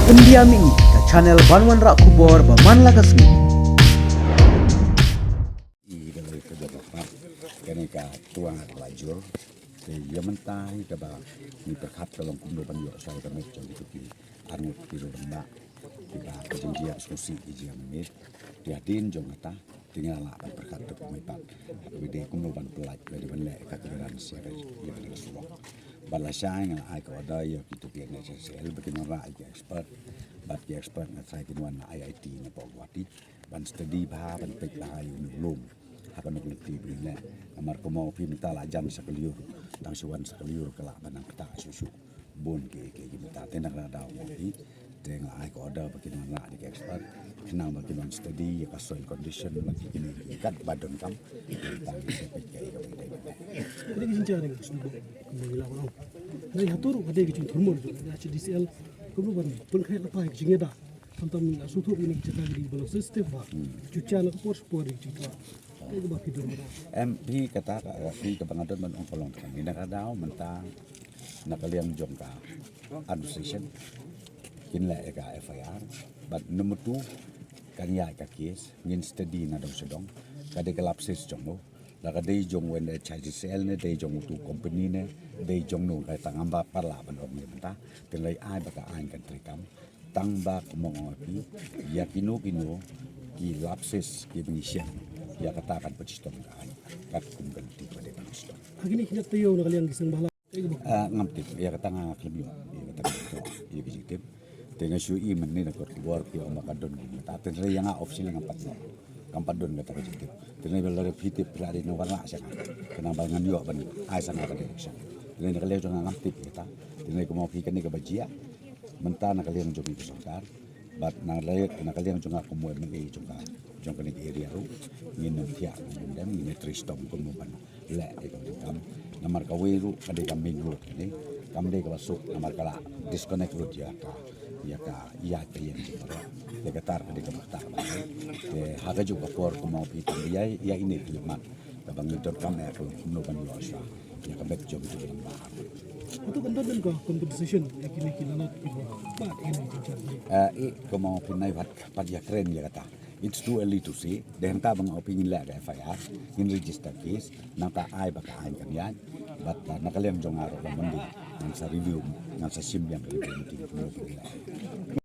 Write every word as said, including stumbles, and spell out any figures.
India Mini, ka channel ban wanrah khubor ba man la ka sngi. I da lei ka jaka pat kane ka tuang ka la jur. Te ïa mynta hi kaba ngi pyrkhat ka long kumno ban ïoh shuwa ka met jong kito ki arngut ki rangbah kiba ka jingjia sngewsih ki jia mynmiet. Te hadien jong kata te ngi la lah ban pyrkhat da kumne pat. Kaba dei kumno ban pynlait lane ban leh ka clearance ïa ka, ïa kane ka surok. Bad lashai nga la ai ka order ïa kito ki N H I D C L ba kin wanrah ïa ki expert. Bad ki expert nga tharai kin wan na I I T na Guwahati ban study bha, ban peit bha ïa une u lum ha kano ka lynti ba ngin leh. Namar kumno phi mynta la jan sa ka lyiur, tang shu wan sa ka lyiur ka lah ban nang ktah shuh shuh. Bun ki, ki, ki mynta te na ka daw mo phi. Te nga ai ka order ba kin wanrah da ki expert khnang ba kin wan study ïa ka soil condition bad ki kine ki kat ba donkam. Tang shu peit ka ïa ka ba dei. Ka dei ka jingjia ne ka sngewbha kumba ngi la ong. Ngi hato ruh ka dei ka jingthurmur jong ka N H I D C L kumno ban pynkhreh lypa ïa ka jingïada. Khamtam ngi la sngewthuh ïa kine ki jaka ki dei ba long sensitive bha. Ju jan na ka por sha por ïa ka jingthrang. Ka dei kaba phi don mynta. Em, phi kata ka, phi kaba nga don ban ong ka long kane na ka daw mynta na ka liang jong ka administration kin leh ïa ka F I R. Bad number two kan ïaid ka case ngin study na dong sha dong. Ka dei ka lapses jong no, la ka dei jong u N H I D C L ne, dei jong utu u company ne, dei jong no, ka tang ngam pat lah ban ong ïa mynta. Te lei ai ba ka aiñ kan treikam. Tang ba kumno ong phi ïa kino kino ki lapses kiba ngi shem, ïa kata kan pynshitom ka aiñ katkum ka lynti ba dei ban shitom. Ha kine ki nat taïew na ka liang ki seng bhalang. Ah, ngam tip, ïa kata nga khlem ïoh, ïa kata nga khlem ïoh, ïa ka jingtip. Te nga shu i mynne na kot khubor ki ong ba ka don kumta. Te hynrei ïa nga officially ngam pat ïoh, ngam pat don kata ka jingtip. Te hynrei ba lada phi tip phi la dei na wanrah sha nga, khnang ba ngan ïoh ban ai sa nga ka direction. Te hynrei na ka liang jong nga ngam tip ïa kata. Te hynrei kumno phi kane kaba jia mynta na ka liang jong ki sorkar. Bad na ka liang, na ka liang jong nga kum u M L A jong ka, jong kane ka area ruh, ngin ym thiah, ngin ym dem, ngin ïa trei shitom kumno ban leh ïa ka kam. Namar kawei ruh ka dei ka main road kane, kam dei kaba suk namar ka la disconnect road ïa ka, ïa ka, ïa ka liang jong ka road. Te kata ka dei kaba ktah bha. Te ha kajuh ka por kumno phi tang ïa, ïa ine ki mat kaba ngi donkam eh ka long kumno ban ïoh shuwa ïa ka met jong ki rangbah. Hato kan don ka compensation ïa kine ki lanot kiba pat ïa kine ki jingshah. Eh, i kumno phi nai pat, pat ïakren ïa kata. It's too early to say. Dei hangta ba nga ong phi ngin leh ka F I R, ngin register case, nangta ai ba ka aiñ kan ïaid. Bad, uh, na ka liang jong nga ruh ba Monday ngan sa review, ngan sa shim biang ka review meeting kumno phi leh.